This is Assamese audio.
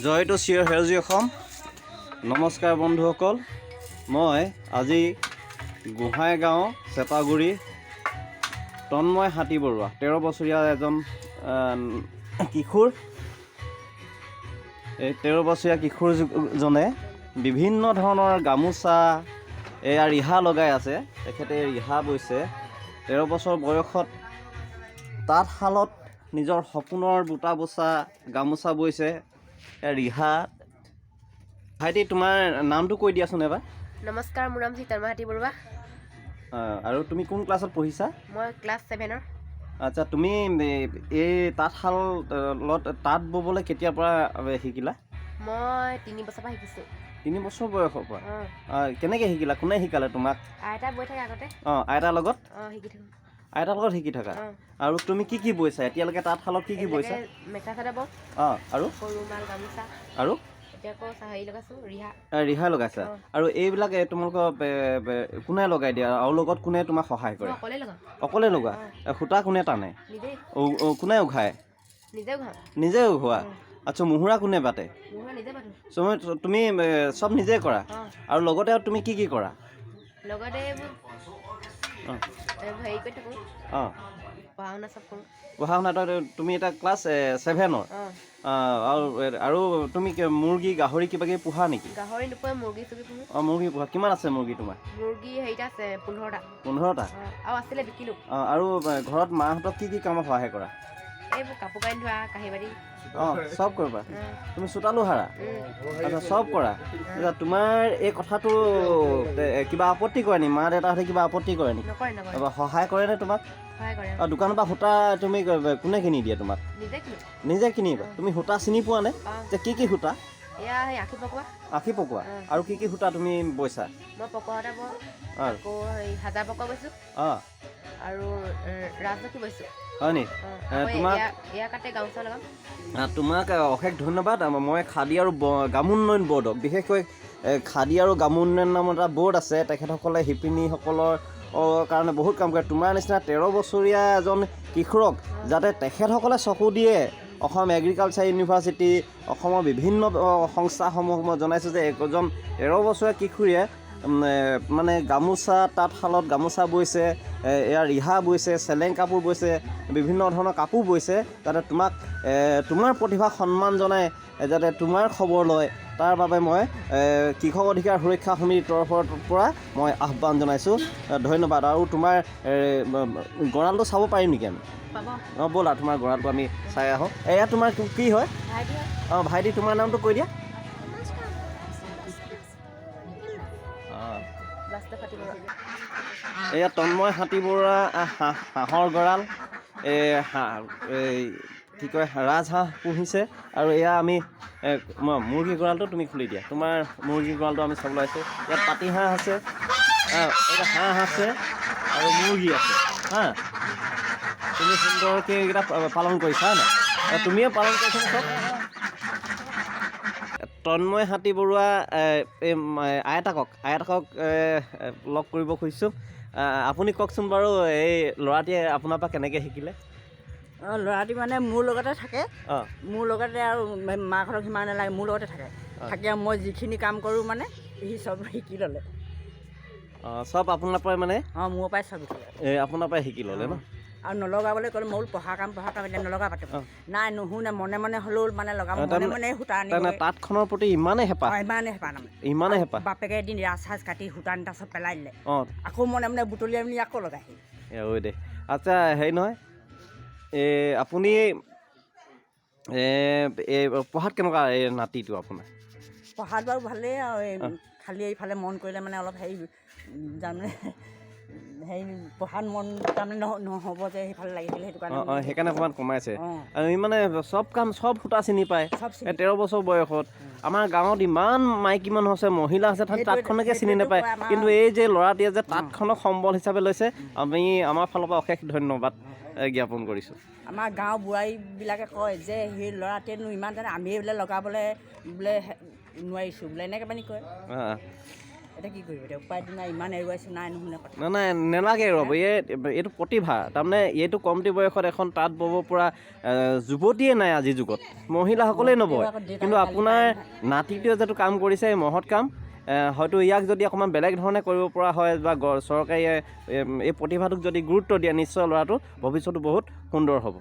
জয়তু চিৰ সেউজী অসম। নমস্কাৰ বন্ধুসকল, মই আজি গোহাঁইগাঁও চেপাগুৰি তন্ময় হাতী বৰুৱা, 13 বছৰীয়া এজন কিশোৰ। এই 13 বছৰীয়া কিশোৰজনে বিভিন্ন ধৰণৰ গামোচা, এয়া ৰিহা লগাই আছে। তেখেতে ৰিহা বৈছে। 13 বছৰ বয়সত তাঁতশালত নিজৰ সপোনৰ বুটা বচা গামোচা বৈছে, এয়া ৰিহা। ভাইটি, তোমাৰ নামটো কৈ দিয়াচোন এবাৰ। নমস্কাৰ, মোৰ নাম শ্ৰী তন্ময় হাতী বৰুৱা। আৰু তুমি কোন ক্লাছত পঢ়িছা? মই ক্লাছ 7ৰ। আচ্ছা, তুমি এই তাঁতশালত তাঁত ব'বলৈ কেতিয়াৰ পৰা শিকিলা? মই 3 বছৰৰ পৰা শিকিছোঁ। 3 বছৰ বয়সৰ পৰা? অঁ। কেনেকৈ শিকিলা? কোনে শিকালে তোমাক? আইতা বৈ থাকে আগতে। অঁ, আইতাৰ লগত? অঁ, শিকি থাকোঁ। আইতাৰ লগত শিকি থাকা? অঁ। আৰু তুমি কি কি বৈছা এতিয়ালৈকে? তাঁতশালত কি কি বৈছা? এইবিলাকে মেখেলা চাদৰ বওঁ। অঁ, আৰু? আকৌ ৰুমাল, গামোচা। আৰু? এতিয়া আকৌ হেৰি লগাইছোঁ, ৰিহা। ৰিহা লগাইছা? অঁ। আৰু এইবিলাক তোমালোকৰ কোনে লগাই দিয়া আৰু লগত কোনে তোমাক সহায় মই কৰে? অকলে লগাওঁ। অকলে লগোৱা? অঁ। সূতা কোনে টানে? নিজেই। কোনে উঘায়? নিজে উঘাওঁ। নিজে উঘোৱা? আচ্ছা, মুহুৰা কোনে বাটে? মুহুৰা নিজে বাটো। তুমি চব নিজে কৰা? অঁ। আৰু লগতে আৰু তুমি কি কি কৰা? লগতে এইবোৰ এইবোৰ হেৰি কৰি থাকোঁ। পঢ়া শুনা চব কৰোঁ। পঢ়া শুনা তুমি এতিয়া ক্লাছ 7ৰ? অঁ। আৰু আৰু তুমি মুৰ্গী, গাহৰি কিবা কিবি পোহা নেকি? গাহৰি নোপোহে, মুৰ্গী চুৰ্গী পোহোঁ। অঁ, মুৰ্গী পোহা। কিমান আছে মুৰ্গী তোমাৰ? মুৰ্গী হেৰিটা আছে, 15টা। 15টা? অঁ, আৰু আছিলে, বিকিলোঁ। অঁ, আৰু ঘৰত মাহঁতক কি কি কামত সহায় কৰা? এইবোৰ কাপোৰ কানি ধোৱা, কাঁহী বাতি। অঁ, চব কৰিবা? অঁ। তুমি চোতালো সাৰা? আচ্ছা, চব কৰা। আচ্ছা, তোমাৰ এই কথাটো কিবা আপত্তি কৰে নেকি? মা দেউতাহঁতে কিবা আপত্তি কৰে নেকি? নকৰে, নকৰে। বা সহায় কৰেনে তোমাক? সহায় কৰে। আৰু দোকানৰ পৰা সূতা তুমি কোনে কিনি দিয়ে তোমাক? নিজে কিনো। নিজে কিনিবা? তুমি সূতা চিনি পোৱা নে? অঁ। যে কি কি সূতা? এয়া সেই আশী পকোৱা। আশী পকোৱা? অঁ। আৰু কি কি সূতা তুমি বৈছা? মই পকোৱা সূতা বওঁ। আৰু? আকৌ হেৰি হাজাৰ পকোৱা বৈছোঁ। আৰু ৰাজলক্ষী বৈছোঁ। হয় নি? অঁ, আকৌ এয়া কাটে গামোচা লগাম। তোমাক অশেষ ধন্যবাদ। মই খাদী আৰু গ্ৰামোন্নয়ন বৰ্ডক, বিশেষকৈ খাদী আৰু গ্ৰামোন্নয়ন নামৰ এটা বৰ্ড আছে, তেখেতসকলে শিপিনীসকলৰ কাৰণে বহুত কাম কৰে। তোমাৰ নিচিনা 13 বছৰীয়া এজন কিশোৰক যাতে তেখেতসকলে চকু দিয়ে, অসম এগ্ৰিকালচাৰ ইউনিভাৰ্চিটি, অসমৰ বিভিন্ন সংস্থাসমূহক মই জনাইছোঁ যে এজন 13 বছৰীয়া কিশোৰীয়ে মানে গামোচা, তাঁতশালত গামোচা বৈছে, এয়া ৰিহা বৈছে, চেলেং কাপোৰ বৈছে, বিভিন্ন ধৰণৰ কাপোৰ বৈছে, যাতে তোমাক তোমাৰ প্ৰতিভাক সন্মান জনাই যাতে তোমাৰ খবৰ লয়, তাৰ বাবে মই কৃষক অধিকাৰ সুৰক্ষা সমিতিৰ তৰফৰ পৰা মই আহ্বান জনাইছোঁ। ধন্যবাদ। আৰু তোমাৰ গঁৰালটো চাব পাৰিম নেকি আমি? পাব। অঁ, ব'লা, তোমাৰ গঁৰালটো আমি চাই আহোঁ। এয়া তোমাৰ কি হয়? ভাইটি হয়। অঁ, ভাইটি, তোমাৰ নামটো কৈ দিয়া। অঁ। বাস্ত ফাটি বৰুৱা। এয়া তন্ময় হাতী বৰুৱা, হাঁহৰ গঁৰাল। এই হাঁহ, এই কি কয়, ৰাজহাঁহ পুহিছে। আৰু এয়া আমি মুৰ্গী গঁৰালটো তুমি খুলি দিয়া। তোমাৰ মুৰ্গী গঁৰালটো আমি চাবলৈ আহিছোঁ। ইয়াত পাতি হাঁহ আছে, এটা হাঁহ আছে আৰু মুৰ্গী আছে। হা, তুমি সুন্দৰকৈ এইকেইটা পালন কৰিছা, হয় নাই? তুমিয়ে পালন কৰিছানে চব? তন্ময় হাতী বৰুৱা, এই আইতাকক লগ কৰিব খুজিছোঁ। আপুনি কওকচোন বাৰু, এই ল'ৰাটিয়ে আপোনাৰ পৰা কেনেকৈ শিকিলে? অঁ, ল'ৰাটি মানে মোৰ লগতে থাকে। মোৰ লগতে, আৰু মাকহঁতক সিমান নালাগে, মোৰ লগতে থাকে। থাকি আৰু মই যিখিনি কাম কৰোঁ মানে সি চব শিকি ল'লে। অঁ, চব আপোনাৰ পৰাই মানে? অঁ, মোৰ পৰাই চব শিকিলে। এই আপোনাৰ পৰাই শিকি ল'লে ন? আৰু নলগাবলৈ ক'লে, মই বোলো পঢ়া কাম, পঢ়া কাম, এতিয়া নলগা পাতে। নাই, নুশুনে, মনে মনে হ'লেও মানে লগাব, মনে মনে সূতা আনিব। তাৰমানে তাঁতখনৰ প্ৰতি ইমানেই হেঁপাহ? অঁ, ইমানেই হেঁপাহ তাৰমানে। ইমানেই হেঁপাহ। বাপেকে এদিন ৰাজ সাজ কাটি সূতা আনি চব পেলাই দিলে। আকৌ মনে মনে বুটলি আনি আকৌ লগাইহি। ঐ দে। আচ্ছা, হেৰি নহয়, এই আপুনি এই পঢ়াত কেনেকুৱা এই নাতিটো আপোনাৰ? পঢ়াত বাৰু ভালেই আৰু এই খালি এইফালে মন কৰিলে মানে অলপ হেৰি, তাৰমানে হেৰি পঢ়াত মন তাৰমানে নহ'ব যে, সেইফালে লাগি থাকিলে, সেইটো কাৰণে। অঁ, সেইকাৰণে অকণমান কমাইছে। অঁ। আৰু ই মানে চব কাম, চব সূতা চিনি পায়। চব চিনি। এই 13 বছৰ বয়সত আমাৰ গাঁৱত ইমান মাইকী মানুহ আছে, মহিলা আছে, তাহাঁতি তাঁতখনকে চিনি সেইটোৱেতো নাপায়। কয় আমাৰ। কিন্তু এই যে ল'ৰাটিয়ে যে তাঁতখনক সম্বল হিচাপে লৈছে, আমি আমাৰ ফালৰ পৰা অশেষ ধন্যবাদ জ্ঞাপন কৰিছোঁ। আমাৰ গাঁৱৰ বোৱাৰীবিলাকে কয় যে সেই ল'ৰাটোৱেনো ইমান জানে, আমিয়ে বোলে লগাবলৈ বোলে নোৱাৰিছোঁ বোলে, এনেকৈ মানে কয়। এতিয়া কি কৰিব? এতিয়া উপায়টো নাই, ইমান এৰুৱাইছোঁ, নাই নুশুনে কথা। নাই নাই, নেলাগে ৰ'ব। এইটো প্ৰতিভা, তাৰমানে এইটো কমটি বয়সত এখন তাঁত ব'ব পৰা যুৱতীয়ে নাই আজিৰ যুগত, মহিলাসকলেই নবয়। আকৌ দেউতাকে কিন্তু গালি আপোনাৰ পাৰে। নাতিটোৱে যিটো কাম কৰিছে, এই মহৎ কাম। হয়তো ইয়াক যদি অকণমান বেলেগ ধৰণে কৰিব পৰা হয় বা চৰকাৰে এই প্ৰতিভাটোক যদি গুৰুত্ব দিয়ে, নিশ্চয় ল'ৰাটো ভৱিষ্যতো বহুত সুন্দৰ হ'ব।